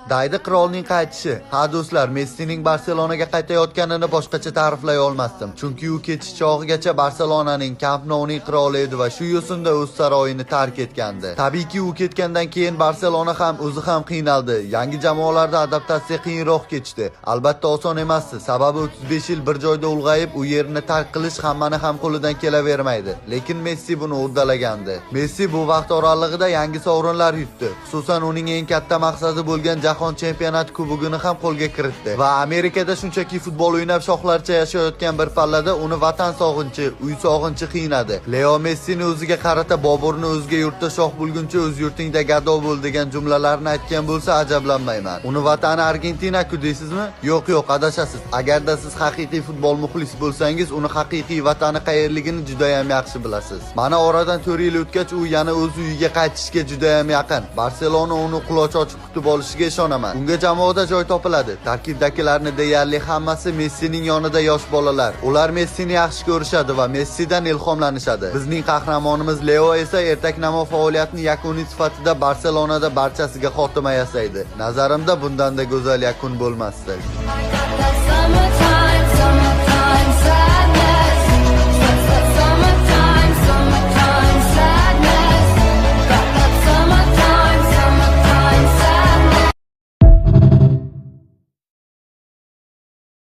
Daydi qirolning qaytishi. Ha do'stlar, Messining Barselonaga qaytayotganini boshqacha ta'riflay olmasdim. Chunki u ketish chog'igacha Barselonaning Camp Nouning qiroli edi va shu yo'sinda o'z saroyini tark etgandi. Tabiiyki, u ketgandan keyin Barselona ham o'zi ham qiynaldi. Yangi jamoalarda adaptatsiya qiyinroq kechdi. Albatta oson emasdi. Sababi 35 yil bir joyda ulg'ayib, u yerni tark qilish hammani ham qo'lidan kelavermaydi. Lekin Messi buni uddalagandi. Messi bu vaqt oralig'ida yangi sovrinlar yutdi. Xususan, uning eng katta maqsadi bo'lgan Jahon chempionati kubogini ham qo'lga kiritdi. Va Amerikada shunchaki futbol o'ynab shohlarcha yashayotgan bir pallada uni vatan sog'inchi, uy sog'inchi qiynadi. Leo Messini o'ziga qarata Boburni o'zga yurtda shoh bo'lguncha o'z yurtingda gado bo'l degan jumlalarni aytgan bo'lsa ajablanmayman. Uni vatani Argentina-ku deysizmi? Yo'q, yo'q, adashasiz. Agarda siz haqiqiy futbol muxlisi bo'lsangiz, uni haqiqiy vatani qayerligini juda ham yaxshi bilasiz. Mana oradan 4 yil o'tgach, u yana o'z uyiga qaytishga juda ham yaqin. Barselona uni quloch ochib kutib olishiga ishonaman. Unga jamoada joy topiladi. Tarkibdagilarni deyarli hammasi Messining yonida yosh bolalar. Ular Messini yaxshi ko'rishadi va Messidan ilhomlanishadi. Bizning qahramonimiz Leo esa ertaknamo faoliyatini yakuniy sifatida Barselonada barchasiga xotima yasaydi. Nazarimda bundan-da go'zal yakun bo'lmasdi.